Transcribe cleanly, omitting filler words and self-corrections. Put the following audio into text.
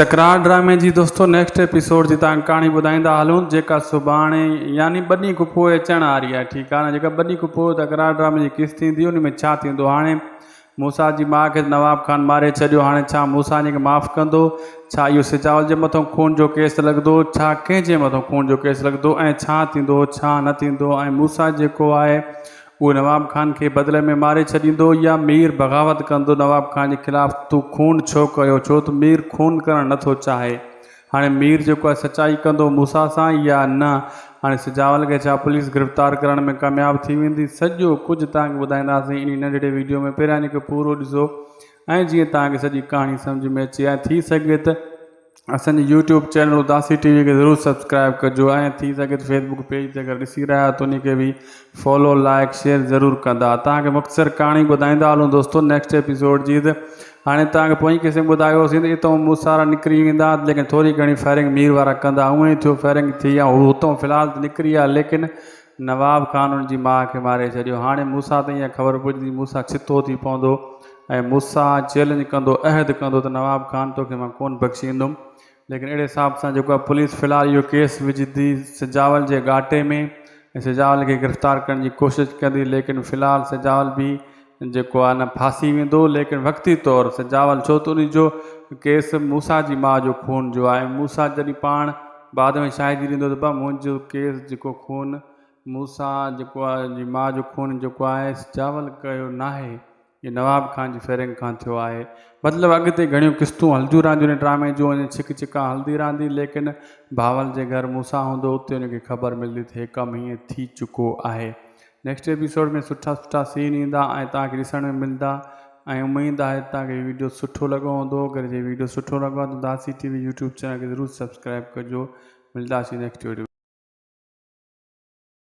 تڪرار ڊرامي جي دوستو نيڪسٽ ايپيسوڊ جي تان ڪهاڻي ٻڌائيندا هلون جيڪا سڀاڻي يعني ٻه ڏينهن کان پوء اچڻ واري آهي ٺيڪ آهي نه جيڪا ٻه ڏينهن کان پوء تڪرار ڊرامي جي قسط ايندي ان ۾ ڇا ٿيندو هاڻي موسيٰ جي ماء کي نواب خان ماري ڇڏيو هاڻي ڇا موسيٰ ان کي معاف ڪندو ڇا اهو سجاول جي مٿو خون جو ڪيس لڳندو ڇا ڪنهن جي مٿو خون جو ڪيس لڳندو ۽ ڇا ٿيندو ڇا نه ٿيندو ۽ موسيٰ جيڪو آهي اهو نواب خان کي بدلي ۾ ماري ڇڏيندو يا مير بغاوت ڪندو نواب خان جي خلاف تون خون ڇو ڪيو ڇو ته مير خون ڪرڻ نه ٿو چاهي هاڻي مير جيڪو آهي سچائي ڪندو موسيٰ سان يا نه هاڻي سجاول کي ڇا پوليس گرفتار ڪرڻ ۾ ڪامياب ٿي ويندي سڄو ڪجهه توهان کي ٻڌائينداسين انهي ننڍڙي ويڊيو ۾ پهريان ان کي پورو ڏسو ۽ جيئن توهان کي سڄي ڪهاڻي سمجهه ۾ اچي ۽ ٿي سگهي ته اسان جي YouTube channel Udasi T V کي ضرور سبسڪرائب ڪجو ۽ ٿي سگهي ته فيسبوڪ پيج تي اگر ڏسي رهيا آهيو ته انهي کي به فالو لائڪ شيئر ضرور ڪندا توهان کي مختصر ڪهاڻي ٻڌائيندا هلون دوستو نيڪسٽ ايپيسوڊ جي ته هاڻي توهان کي پوئين قسم ٻڌايو هوسين ته اتو موسيٰ وارا نڪري ويندا ليڪن ٿوري گهڻي فائرنگ مير وارا ڪندا اونئين ئي ٿيو فائرنگ ٿي ۽ هو اتو في الحال ته نڪري ويا ليڪن نواب خان ان جي ماء کي ماري ڇڏيو. هاڻي موسيٰ تائين اها خبر پڄندي موسيٰ ڇتو ٿي پوندو ۽ موسيٰ چئلينج ڪندو، عهد ڪندو ته نواب خان توکي مان ڪونه بخشيندم. ليڪن اهڙي حساب سان جيڪو آهي پوليس في الحال اهو ڪيس وجهندي سجاول جي ڳاٽي ۾ ۽ سجاول کي گرفتار ڪرڻ جي ڪوشش ڪندي ليڪن في الحال سجاول به جيڪو آهي نه ڦاسي ويندو ليڪن وقتي طور سجاول ڇو ته ان جو ڪيس موسيٰ جي ماء جو خون جو آهي ۽ موسيٰ جڏهن پاڻ بعد ۾ شاهدي ڏيندو ته ابا منهنجو ڪيس جيڪو خون موسيٰ جيڪو آهي جي ماء جو خون جيڪو آهي سجاول ڪيو ناهي اهو نواب خان جي فيرنگ کان ٿيو آهي مطلب اڳتي گهڻيون قسطون هلنديون رهنديون ان ڊرامي جون ۽ ڇڪ ڇڪان هلندي رهندي ليڪن بهاول جي گهر موسيٰ هوندو اتي ان کي خبر ملندي ته هي ڪم هيئن ٿي چڪو آهي نيڪسٽ ايپيسوڊ ۾ سٺا سٺا سين ايندا ۽ توهان کي ڏسڻ ۾ ملندا ۽ اميد آهي ته توهان کي ويڊيو سٺو لڳو هوندو اگر جي ويڊيو سٺو لڳو آهي ته Udasi T V YouTube channel کي ضرور سبسڪرائب ڪجو ملداسين نيڪسٽ ويڊيو.